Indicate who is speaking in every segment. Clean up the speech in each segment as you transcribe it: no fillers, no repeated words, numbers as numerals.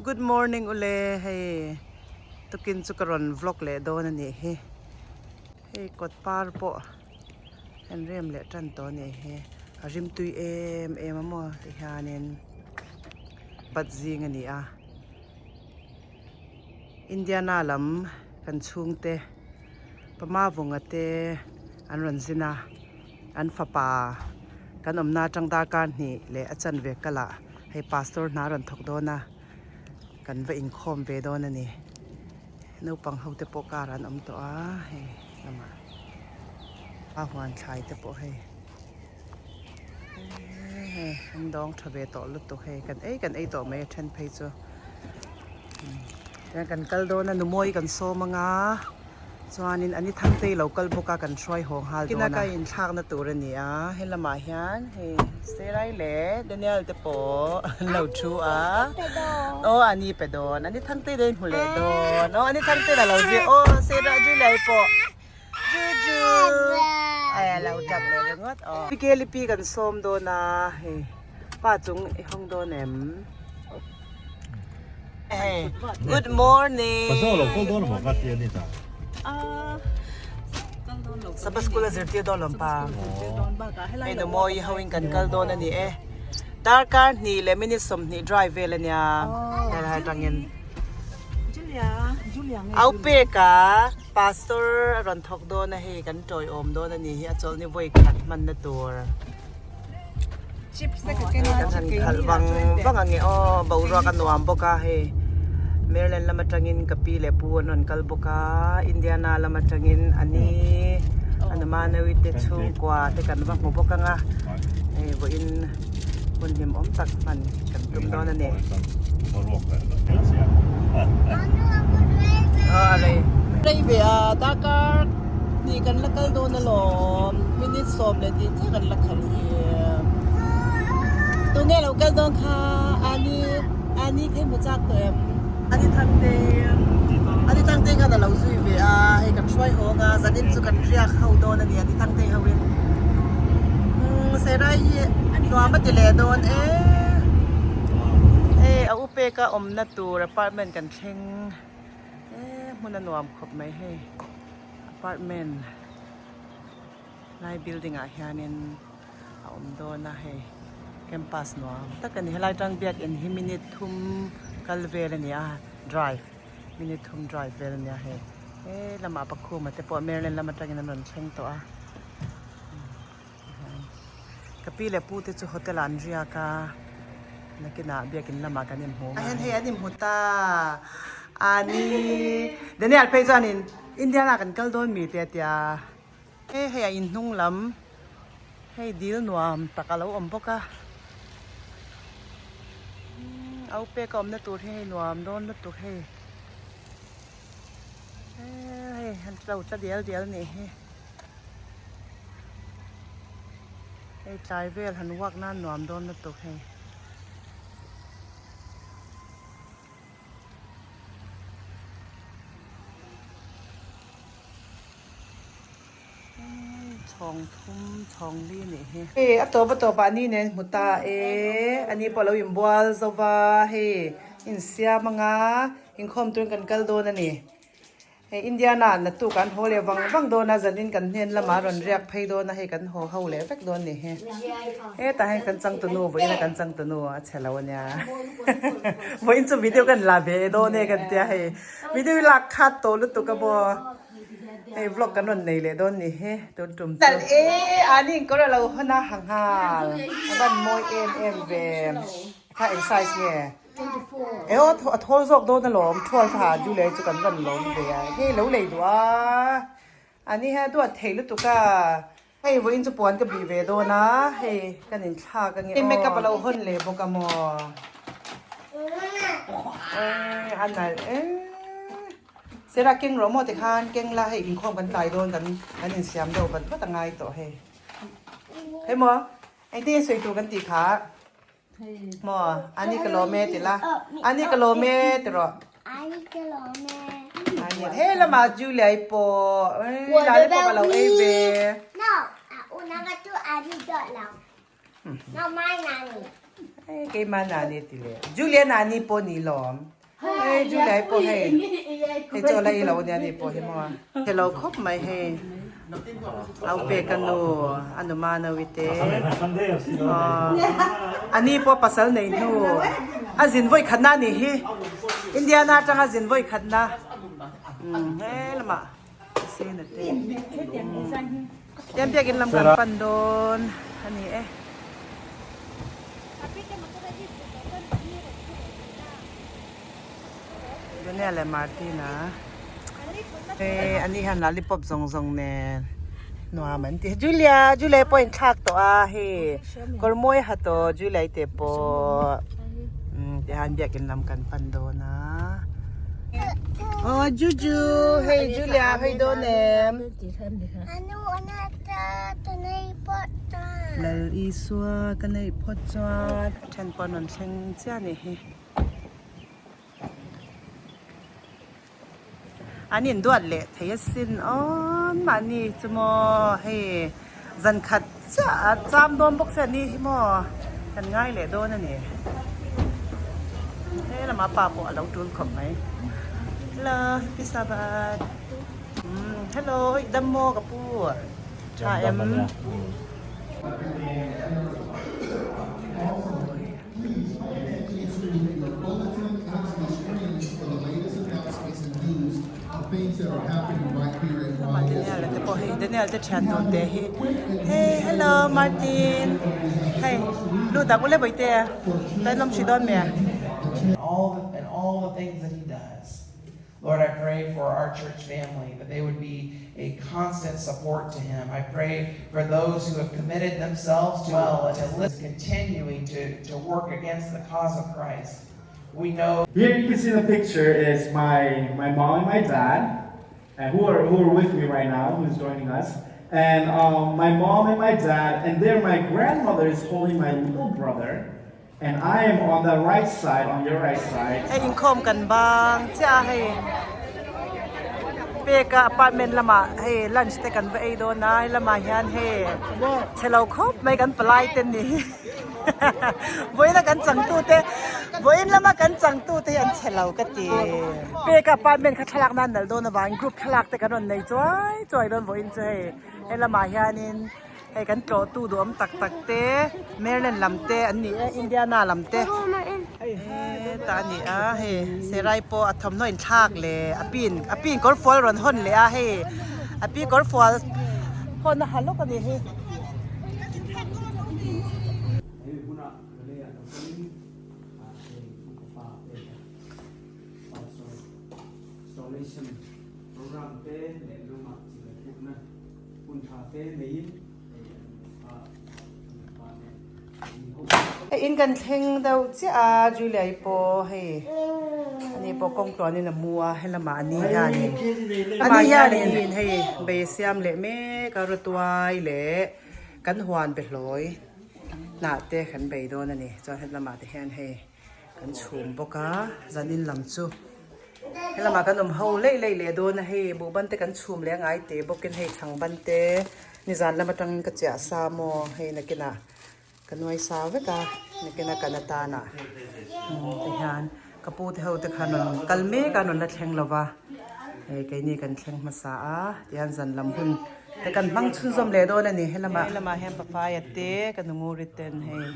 Speaker 1: Good morning ule hei tukin chu ka rawn vlog leh dawn a nih hi hei kawt par pawh an rem leh tan tawh a nih hi a rim tui em em a maw ti hianin bat zing a ni a Indiana lam kan chhungte Pama Vunga te an rawn zin a an fapa kan awmna atang darkar hnih leh a chanve kalah hei pastor hna a rawn thawk dawn a kan va inkhawm ve dawn a ni naupang ho te pawh car ah an awm tawh a hei lamah a huan thlai te pawh hei hei an dawng tha ve tawh lutuk hei kan ei kan ei tawh mai a then phei chu kan kal dawn a numawi kan sawm anga. Chuanin ani Thangtei lo kal bawk a kan hruai haw nghal dawn a. Kina ka inthlakna tur a ni a, helamah hian hei Serai leh Daniel te pawh an lo thu a. Aw ani pe dawn, ani Thangtei dawn hmu leh dawn. Aw ani Thangtei la lo zir, aw Serai Juliai pawh Juju ai a lo tap leh ringawt aw. Pikeli pi kan sawm dawn a, hei pa chung i hawng dawn em? Hey, good morning. Sabbath school a zirtir dawn lawm pa. Hei nu mawi ho in kan kal dawn a ni e. Darkar hnih leh minute 20 drive vel a nia. Helai atangin. Au peka pastor a rawn thawk dawn a hei kan tawiawm dawn a ni hi a chawlhni vawi khat hmanna tur.
Speaker 2: Chips te ka ken a
Speaker 1: Kan han khalh vang vang ang e aw boruak a nuam bawk a hei Maryland lam atangin ka pi leh pu an rawn kal bawk a Indiana lam atangin ani Anumanawi te chhungkua te kan va hmu bawk ang a hei vawiin hun hlimawm tak hman kan tum dawn a ni. Aw a rei rei ve a darkar hnih kan la kal dawn alawm minute 12 chiah kan la khalh hi tunge lo kal dawn kha ani ani kha i hmu chak tawh em ani thangte ani thangte khan a lo zui ve a hei kan hruai hawng a zanin chu kan riak ho dawn a ni ani thangte ho in umm serai hi nuam a ti leh dawn e hei a upeka awmna tur apartment kan thleng e hmun a nuam khawp mai hei apartment. Lai building ah hianin a awm dawn a hei campus nuam tak a ni helai atang biakin hi minute thum kal vel a ni a drive minute thum drive vel a ni a hei he lamah pakhuma te pawh Maryland lam atangin an rawn thleng tawh a ka pi leh pu te chu hotel ah an riak a nakinah biakin lamah kan inhmu a hei an inhmu ta ani Daniel phei chuanin Indiana kan kal dawn mi te a tia. He hei a inhnung lam hei dil nuam tak a lo awm bawk a au pek a awmna tur hi hei nuam dawn lutuk hei hei an lo tla dial dial nih hi hei tlai vel han walk nan nuam dawn lutuk hei. Chhawng thum chhawng li nih hi. Hei a tawp a tawp ah ni nen hmu ta e ani pawh lo inbual zo va hei insiam anga inkhawm turin kan kal dawn a ni. Hei Indiana ah naktuk an haw leh vang vang dawn a zanin kan hnen lamah a rawn riak phei dawn a hei kan haw ho leh vek dawn nih hi. Hetah hian kan changtunu vawiin a kan changtunu a chhe lo ania vawiin chu video kan la ve dawn e kan tia hei video hi lak khat tawh lutuk a maw hei vlog kan rawn nei leh dawn nih hi tun tum chu. Nalh e ani in kawr a lo hawn a ha nghal a van mawi em em ve kha eng size nge e aw a thawl zawk dawn alawm thual kha ha Julia hi chu kan van lawm ve a hei lo lei duh a ani hian a duat thei lutuk a. Hei vawiin chu puan ka bih ve dawn a, hei kan inthlak ange aw. Makeup a lo hawn leh bawk a maw? Eii a nalh e. Sera keng rawh maw tikhan keng la hei inkhawm kan tlai dawn kan kan insiam deuh vat vat a ngai tawh hei. Hei maw engtin nge sawi tur kan tih kha maw ani ka lawm e ti la ani ka lawm e ti rawh.
Speaker 3: Ani ka lawm e.
Speaker 1: Ani he lamah Julia i pawh ei lale pawh ka lo ei ve.
Speaker 3: No, a una ka chu ani dawt lo. No, my nani.
Speaker 1: Ei keimah nani ti le. Julia nani pawh ni lawm. Hei Julia pawh hei hei chaw la ei lo ania ni pawh hi maw a. Hello khawp mai hei. Au pek a nu a nu Manawi te a ni pawh pasal nei hnu a zin vawi khatna a nih hi Indiana atanga zin vawi khatna he lamah Sena te tiang biakin lam kan pan dawn a ni e. Daniel leh Martina eh ani hian lollipop zawng zawng nen nuam an ti Julia Julia pawh a inthlak tawh a hei kawr mawi a ha tawh Julia te pawh umm tihian biakin lam kan pan dawn a aw Juju hei Julia hawi dawn em Lal Isua ka neih phawt chuan a then pawh an rawn thleng chiah a nih hi. An induat leh thei asin aw mahni chu maw hei zan khat chiah a cham dawn bawk se ani hi maw kan ngai leh dawn a ni he lamah pa pawh a lo tul khawp mai hello happy sabbath umm hello i dam maw ka pu tha em. Daniel te pawh hei Daniel te thian tur te hi hey hello Martin hei lut ang ule bawihte tlai nawm hrih dawn mi a.
Speaker 2: Lord, I pray for our church family that they would be a constant support to him. I pray for those who have committed themselves to well and to listen, continuing to, to work against the cause of Christ. We know
Speaker 4: Here you can see the picture is my, my mom and my dad, and who are, who are with me right now, who's joining us. And um, my mom and my dad, and there my grandmother is holding my little brother, and I am on the right side, on your right side.
Speaker 1: Hei inkhawm kan bang chiah a hei peka apartment lamah hei lunch te kan va ei dawn a he lamah hian hei chhe lo khawp mai kan palai te ni vawiin a kan changtu te vawiin lama kan changtu te hi an chhe lo ka ti peka apartment kha thlalak nan nalh dawn avangin group thlalak te kan rawn nei chuai chuai dawn vawiin chu hei he lamah hianin. Hei kan tlawhtu duhawm tak tak te Maryland lam te an ni e Indiana lam te hetah a ni a hei Serai pawh a thawmhnaw inthlak leh a pin a pin kawr fual rawn hawn leh a hei a pi kawr fual hawn a ha lawk a ni hi. Hei in kan thleng deuh chiah a Julia i pawh hei ani pawh kawng tluanin a mu a helamah ani hianin ani hianin hei bei siam leh mek a rawtuai leh kan huan be hlawi hnah te kan bei dawn a ni chuan helamah te hian hei kan chhum bawk a zanin lam chu. Helamah kan awm ho leih leih leh dawn a hei buhban te kan chhum leh a ngai teh bawkin hei chhangban te nizan lam atangin ka chiah sa maw hei nakinah ka nuai sa vek a nakinah kan atana tihian ka pu te ho te khan rawn kal mek a rawn la thleng lo va hei keini kan thleng hmasa a tihian zan lam hun te kan hmang chhunzawm leh dawn a ni helamah helamah hian papaya te ka nunguri ten hei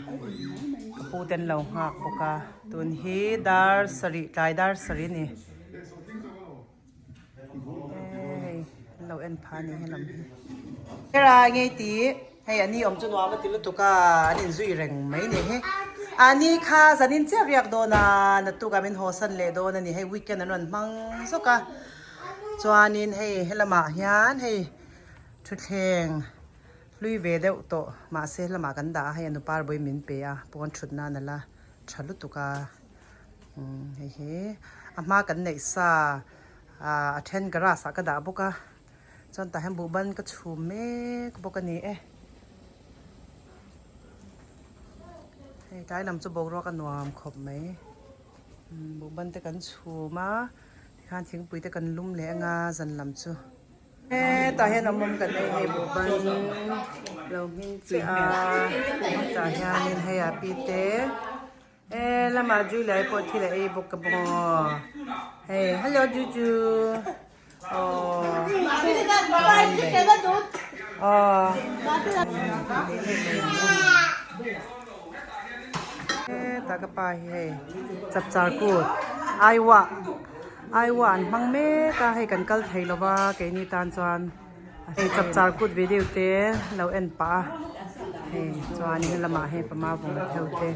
Speaker 1: ka pu te an lo nghak bawk a. Tun hi dar sarih tlai dar sarih a ni. Hei an lo en pha a ni helam hi. Hera ngei tih hei a ni awm chu nuam a ti lutuk a an inzui reng mai ni hi. A ni kha zanin chiah riak dawn a naktuk ah min haw san leh dawn a ni hei weekend an rawn hmang zawk a chuanin hei helamah hian hei thutthleng hlui ve deuh tawh mahse helamah kan dah a hei a nu par bawi min pe a pawn thut nan a la. tha lutuk a umm hei hi a hma kan neih sa ah a then grass ah ka dah bawk a chuan tah hian buhban ka chhum mek bawk a ni e hei tlai lam chu boruak a nuam khawp mai umm buhban te kan chhum a tikhan thingpui te kan lum leh anga zan lam chu. Hetah hian awm awm kan ei hei buhban lo hming chiah a hetah hianin hei a pi te E lamah Julia-i pawh thil a ei bawk a bawk aw. Hei hello Juju. Aw. Aw. Hetah ka pa hi hei chapchar kut aiwa aiwa an hmang mek a hei kan kal thei lova keini tan chuan hei chapchar kut video te lo en pah a hei chuan helamah hei pama vawng theu te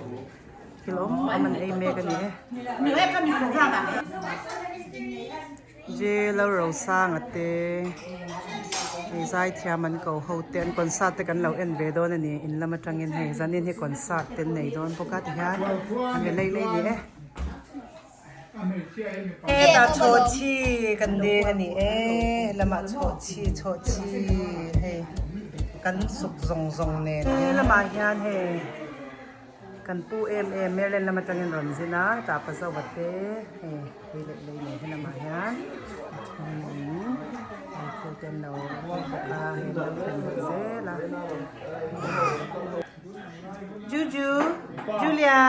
Speaker 1: thil awm awm an ei mek a ni e. Jelo Rosanga te hei zaithiam an ko ho te an concert te kan lo en ve dawn a ni in lam atangin hei zanin hi concert te an nei dawn bawk a tihian an ri lei lei ni e. Hetah chhawhchhi kan deng a ni e helamah chhawhchhi chhawhchhi hei kan suk zawng zawng nen helamah hian hei. Kan pu em em Maryland lam atangin rawn zin a, tah pa zauh te hei lei leh lei nei he lamah hian a thenin hei thil te an lo ei bawk a, hei an lo thlen leh zel a. Juju, Julia,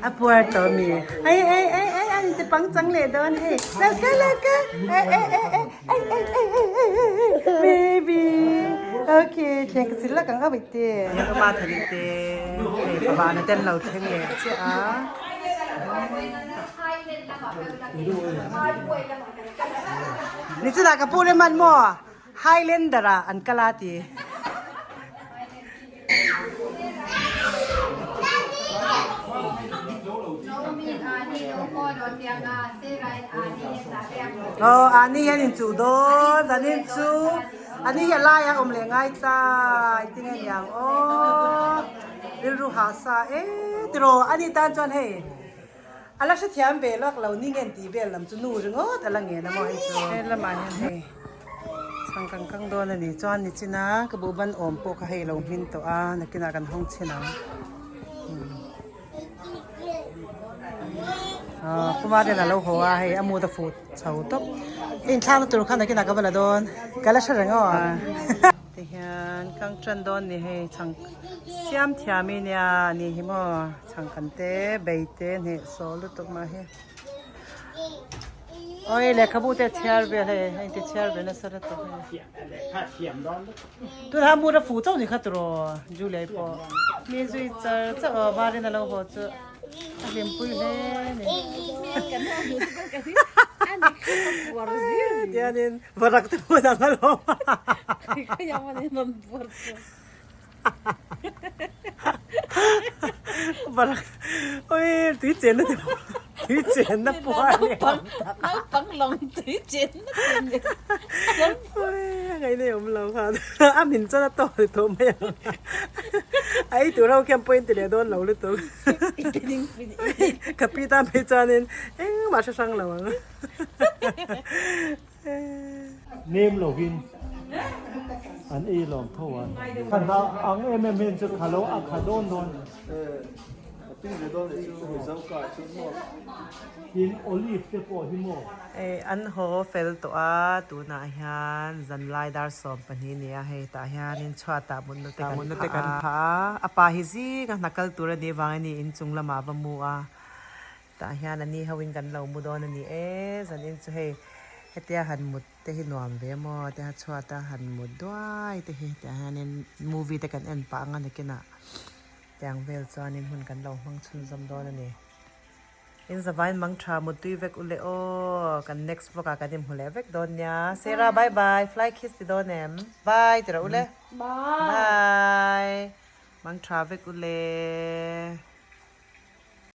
Speaker 1: a puar tawh mi? Ai ai ai ai an ti pangchang leh dawn hei, lo kal lo kal, ai ai ai ai ai ai ai ai ai ai baby, okay thleng ka chil lak ang a te. Uma thani te hei pavana te an lo thleng leh chiah a. Nichina ka pu rem an maw Highlander ah an kal a ti. Aw ani hian inchuh dawn zanin chu ani hi a laiah a awm leh ngai ta engtin nge niang aw rilru hah sa e tiraw ani tan chuan hei a la hrethiam ve lawk lo ni nge tih vel lam chu nu ringawt a la ngen a maw hei chu helamah hian hei chhang kang kang dawn a ni chuan nichina ka buhban awm pawh kha hei a lo hmin tawh a nakinah kan hawng chhin ang. Aw Puma ten a lo haw a hei a mood a fuh chho tawp inthlakna tur khan nakinah ka va la dawn ka la hre reng aw tihian kang tan dawn ni hei chhang siam thiam i nia ni hi maw chhang kan te bei te hneh sawh lutuk mah hi awi lehkhabu te chhiar vel hei a inti chhiar ve nasa lutuk hei tunah mood a fuh chauh ni kha turaw Julie pawh mi zui char char aw Marin a lo haw chu. A hlimpui hle ni. Tianin varak te hmun ang alawm. Varak oi tui chen na te tui chen na pawh a ni ang.
Speaker 5: Naupang lawng tui chen na te ni.
Speaker 1: Oi a ngaihna awm lo khan a min chuan a tawk ni tawh mai ang. A ei tur ho khian point ti leh dawn lo lutuk. Ka pi tan phei chuanin engmah hre hrang lo ang.
Speaker 6: Nem lovin an ei lawm tho a. Kha hna ang em em hian chu kha lo a kha dawn dawn. Tin olive te pawh hi maw.
Speaker 1: Hei an haw fel tawh a tunah hian zanlai dar 12 ni a hei tah hianin chhuatah mutna te kan mutna te kan phah a a pa hi zing a hna kal tur a nih vangin ni inchung lamah a va mu a tah hian a ni ho in kan lo mu dawn a ni e zanin chu hei hetia han mut te hi nuam ve maw tia chhuata han mut duai te hi tah hianin movie te kan en pah ang a nakinah tiang vel chuanin hun kan lo hmang chhunzawm dawn a ni. In zavain mang tha mutui vek u le aw kan next vlog ah kan inhmu leh vek dawn nia Sarah bye bye fly kiss ti dawn em bye ti rawh u le bye mang tha vek u le.